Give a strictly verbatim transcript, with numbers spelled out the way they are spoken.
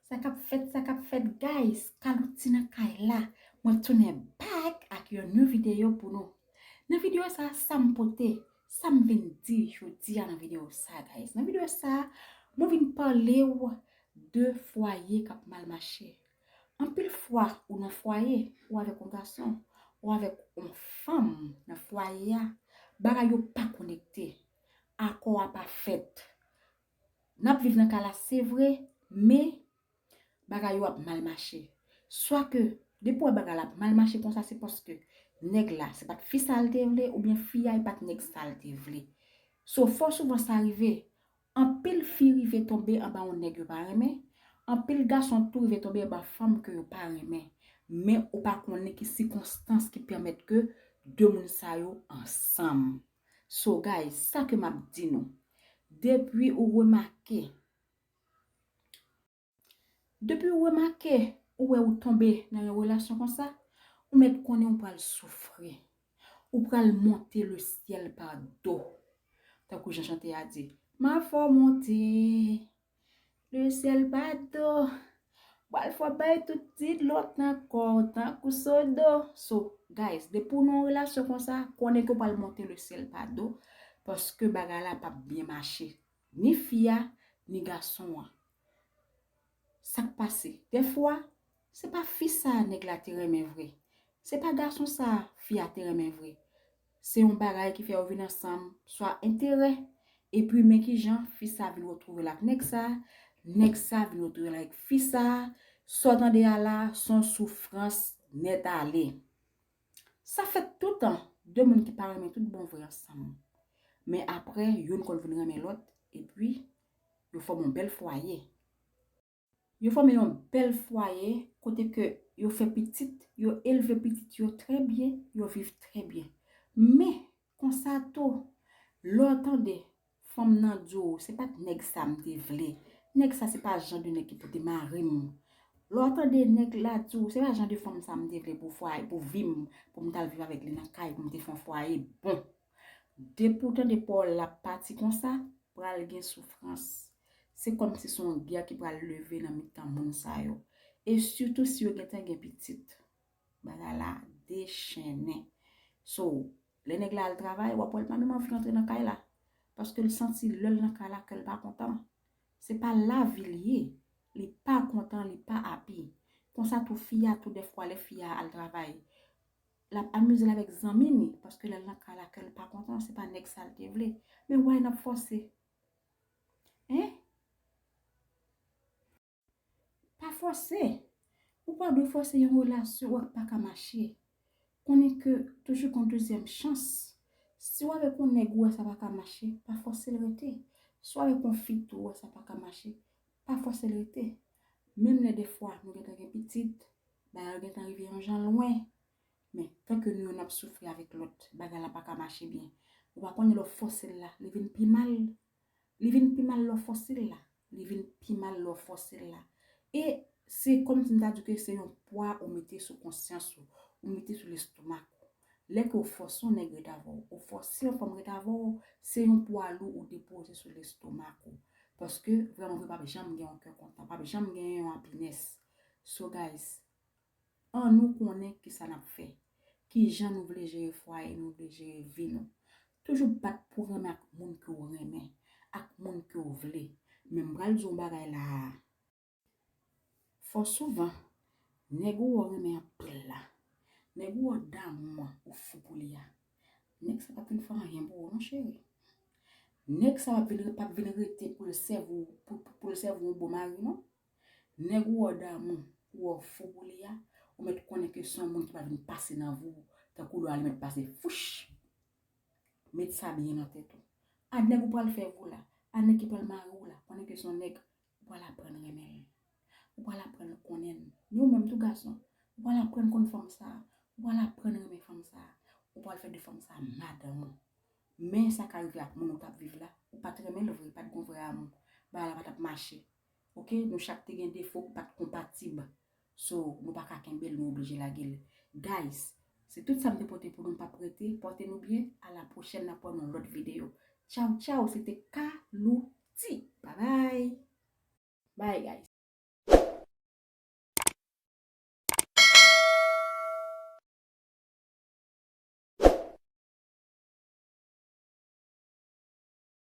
Sa k ap fèt, sa k ap fèt, guys? Kalouti nan kay la. Mwen tounen back ak yon new video pou nou. Nan video sa, sa m pote, sa m vin di jodi a nan video sa, guys. Nan video sa, mwen vin pale w de fwaye k ap mal mache. Anpil fwa, ou nan fwaye, ou avèk yon gason, ou avèk yon fanm nan fwaye a, bagay yo pa konekte, akò a pa fèt. N ap viv nan kay la, se vre, men bagay yo ap mal mache. Swa ke, depi w wè bagay la ap mal mache konsa, se paske nèg la, se pa t fi sa l te vle, oubyen fi a, e pa t nèg sa l te vle. So, fò souvan sa rive, anpil fi rive tonbe anba yon nèg yo pa renmen, anpil gason tou rive tonbe anba fanm ke yo pa renmen. Men ou pa konnen ki sikonstans ki pèmèt ke de moun sa yo ansanm. So, guys, sa ke m ap di nou, depi ou remake, depi ou remake, ou wè ou tonbe nan yon relasyon konsa, ou mèt konnen ou pral soufri. Ou pral monte le ciel pa do. Tankou jan chante a di, m a fè w monte le ciel pa do. Pral fè w bay tout ti dlo k nan kò w tankou sodo. So, guys, depi w nan yon relasyon konsa, konnen ke w pral monte le ciel pa do, paske bagay la p ap byen mache. Ni fi a, ni gason an. Sa k pase? Dèfwa, se pa fi sa a nèg la te renmen vre. Se pa gason sa a fi a te renmen vre. Se yon bagay ki fè yo vin ansanm, swa enterè. Epi men kijan fi sa a vin retwouve l ak nèg sa a, nèg sa a vin retwouve l ak fi sa a. Sa w tande a la, se yon soufrans nèt ale. Sa fèt toutan, de moun ki pa renmen tout bon vre ansanm. Men apre, youn konn vin renmen lòt, epi yo fòme yon bèl fwaye. Yo fòme yon bèl fwaye kote ke yo fè pitit, yo elve pitit yo trè byen, yo viv trè byen. Men, konsa tou, lè w tande fanm nan di w, se pa t nèg sa m te vle. Nèg sa se pa jan de nèg ki pou te mari m. Lè w tande nèg la di w, se pa jan de fanm sa m te vle pou fwaye, pou vi m, pou m t al viv avèk li nan kay, pou m te fè yon fwaye bon. Depi w tande pawòl la pati konsa, pral gen soufrans. Se kòmsi se yon gè ki pral leve nan mitan moun sa yo. E sitou si yo gentan gen pitit. Bagay la dechennen. So, lè nèg la al travay, w ap wè l pa menm anvi antre nan kay la. Paske l santi lè l nan kay la, kè l pa kontan. Se pa lavi l ye. Li pa kontan, li pa api. Konsa tou fi a, tou dèfwa lè fi a al travay, l ap amize l avèk zanmi li, paske lè l nan kay la, kè l pa kontan, se pa nèg sa l te vle. Men why n ap fòse? Hein? Pa fòse. Ou pa dwe fòse yon relasyon ou wè k pa ka mache. Konnen ke toujou gen yon dezyèm chans. Si w avèk yon nèg ou wè sa pa ka mache, pa fòse l rete. Si w avèk yon fi tou ou wè sa pa ka mache, pa fòse l rete. Menm lè dèfwa nou gentan gen pitit, bagay yo gentan rive yon jan lwen. Men, tanke nou youn ap soufri avèk lòt, bagay la pa ka mache byen. Ou pa konnen lè w fòse l la, li vin pi mal. Li vin pi mal lè w fòse l la. Li vin pi mal lè w fòse l la. E se kòmsi m ta di ke se yon pwa ou mete sou konsyans ou, ou mete sou lestomak ou. Lè ke w fòse yon nèg ret avè w, ou fòse yon fanm ret avè w, se yon pwa lou ou depoze sou lestomak ou. Paske, vrèman vre, p ap janm gen yon kè kontan, p ap janm gen yon happiness. So, guys, ann nou konnen kisa n ap fè, kijan nou vle jere fwaye nou, vle jere vi nou. Toujou bat pou renmen ak moun ke w renmen, ak moun ke w vle. Men m pral di w yon bagay la a. Fò souvan, nèg ou wè w renmen anpil la, nèg ou wè w damou an, ou fou pou li a, nèg sa p ap vin fè anyen pou ou non, cheri. Nèg sa p ap vin, p ap vin rete pou l sèvi w, pou, pou, pou l sèvi w yon bon mari non. Nèg ou wè w damou, ou wè w fou pou li a, ou mèt konnen ke se yon moun ki pral vin pase nan vi w, tankou dlo a li mèt pase, fouch! Met sa byen nan tèt ou. A nèg ou pral fè pou la, a nèg ki pral mari w la, konnen ke se yon nèg ou pral aprann renmen l. Ou pral aprann konnen l. Ni ou menm tou gason, ou pral aprann konn fanm sa a, ou pral aprann renmen fanm sa a, ou pral fè de fanm sa a madanm ou. Men sa ka rive ak moun ou t ap viv la, ou pa t renmen l vre, pa t gon vrè amou. Bagay la pa t ap mache. Oke, nou chak te gen defo ki pa t konpatib. So, nou pa ka kenbe l, nou oblije lage l. Guys, se tout sa m te pote pou nou, m p ap rete. Pòte nou byen, a la pwochèn, n ap wè nan lòt videyo. Tchaw, tchaw, se te Kalouti. Bye bye. Bye, guys.